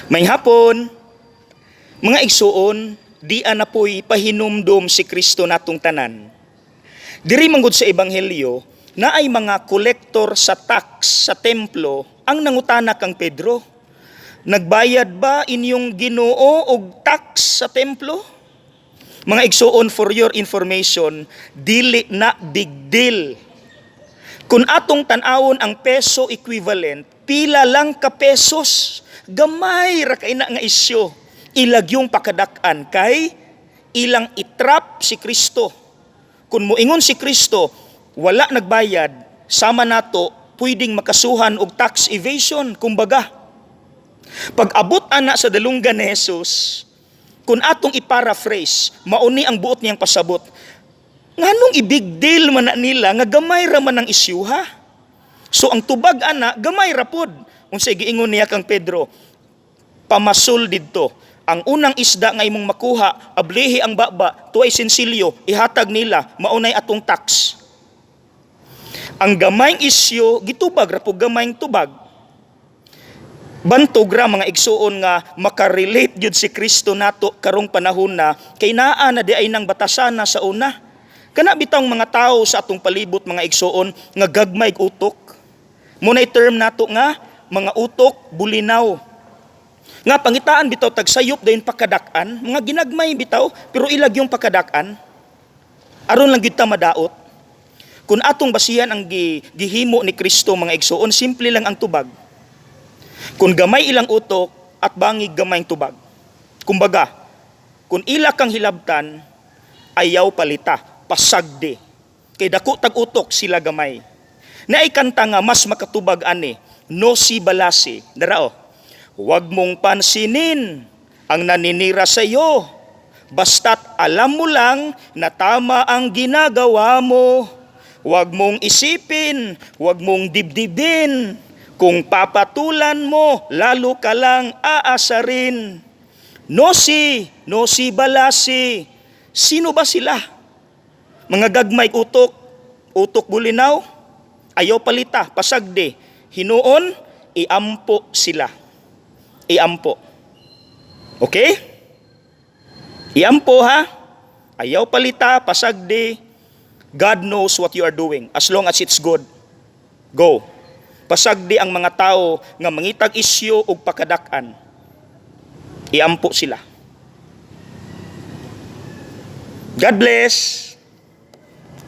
Maayong hapon, mga igsuon, di na po'y pahinumdom si Kristo natong tanan. Diri manggod sa Ebanghelyo, naay mga kolektor sa tax sa templo ang nangutana kang Pedro. "Nagbayad ba inyong Ginoo og tax sa templo?" Mga igsuon, for your information, dili na big deal. Kung atong tan-awon ang peso equivalent, pila lang ka pesos, gamay ra kay na nga isyu. Ila gyung pakadak-an kay ilang itrap si Kristo. Kung moingon si Kristo, wala nagbayad, sama nato pwedeng makasuhan og tax evasion, kumbaga. Pag abot ana sa dalunggan ni Jesus, kung atong i-paraphrase, mauni ang buot niyang pasabot. Nganong i-big deal man na nila nga gamay ra man ang isyu, ha? So ang tubag ana gamay ra pod. Unsay giingon niya kang Pedro? "Pamasul didto. Ang unang isda nga imong makuha, ablihi ang baba, tuay sinsilyo, ihatag nila, maunay atong tax." Ang gamayng isyu, gitubag ra pud gamayng tubag. Bantog ra, mga igsuon, nga makarelate gyud si Kristo nato karong panahon na kay naa na diay nang batasana sa una. Kana bitawng mga tao sa atong palibot, mga igsuon, nga gagmay utok. Munay term nato nga mga utok bulinaw. Nga pangitaan bitaw tagsayop dayon pakadak-an, mga ginagmay bitaw pero ila gyung pakadak-an. Aron lang gyud ta madaot. Kung atong basihan ang gihimo ni Kristo, mga igsuon, simple lang ang tubag. Kung gamay ilang utok at bangig gamay tubag. Kumbaga, kung ila kang hilabtan, ayaw palita, pasagdi. Kay dako tag utok, sila gamay. Naay kanta nga mas makatubag ani, No Si Balasi. Darao. "Huwag mong pansinin ang naninira sa iyo. Basta't alam mo lang na tama ang ginagawa mo. Huwag mong isipin, huwag mong dibdibin. Kung papatulan mo, lalo ka lang aasarin. No si, no si balasi." Sino ba sila? Mga gagmay utok, utok bulinaw, ayaw palita, pasagdi. Hinuon, iampo sila. Iampo. Okay? Iampo ha. Ayaw palita, pasagdi. God knows what you are doing as long as it's good. Go. Pasagdi ang mga tao nga mangitag isyu ug pakadak-an. Iampo sila. God bless.